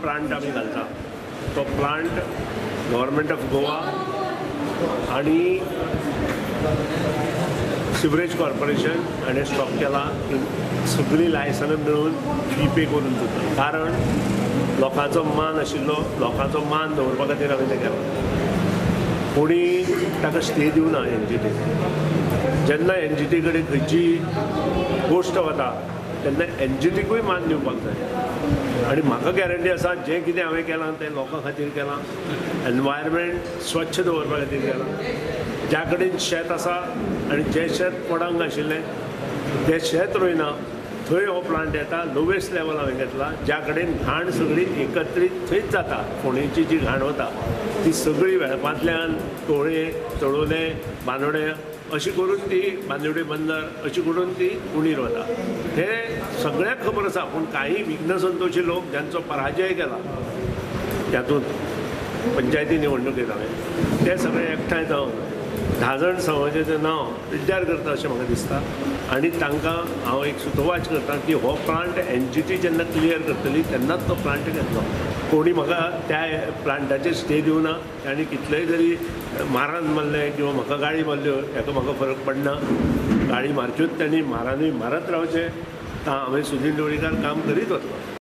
Plant आमी घालता तो प्लांट गव्हर्मेंट ऑफ गोवा आनी सिवरेज कॉर्पोरेशन हाणें स्टॉप केला. सगळीं लायसनां मेळून फी पे करून सुद्दां, कारण लोकांचो मान आशिल्लो, लोकांचो मान दवरपा खातीर हांवें तें केलां. कोणी ताका स्टे दिवना एन जी टी. जेन्ना एन जी टी कडेन खंयची गोश्ट वता तेन्ना एन जी टीकूय मान दिवपाक जाय. आनी म्हाका गॅरंटी आसा जें कितें हांवें केलां तें लोकां खातीर केलां, एनवायरमेंट स्वच्छ दवरपा खातीर केलां. ज्या कडेन शेत आसा आनी जें शेत पडंग आशिल्लें तें शेत रोयना थंय हो प्लांट येता. लोवेस्ट लेवल हांवें घेतला, ज्या कडेन घाण सगळी एकत्रीत थंयच जाता. फोंडेची जी घाण वता ती सगळी वेळपांतल्यान तोळे, तळोले, बांदोडें अशी करून ती बांदोडे बंदर अशी करून ती उणीर वता. हें सगळ्यांक खबर आसा, पूण काही विघ्नसंतोशी लोक ज्यांचो पराजय केला तातूंत पंचायती निवडणुकेत हांवें ते सगळे एकठांय जावन 10 जाण समाजाचें नांव पिड्ड्यार करता अशें म्हाका दिसता. आनी तांकां हांव एक सुतोवाच करता की हो प्लांट एन जी टी जेन्ना क्लियर करतली तेन्नाच तो प्लांट घेतलो. कोणी म्हाका त्या प्लांटाचेर स्टे दिवना आनी कितलेय जरी मारान मारलें किंवा म्हाका गाळी मारल्यो हाका म्हाका फरक पडना. गाळी मारच्योच तांणी, मारानूय मारत रावचें. हांवें सुदिन ढवळीकार काम करीत वतलो.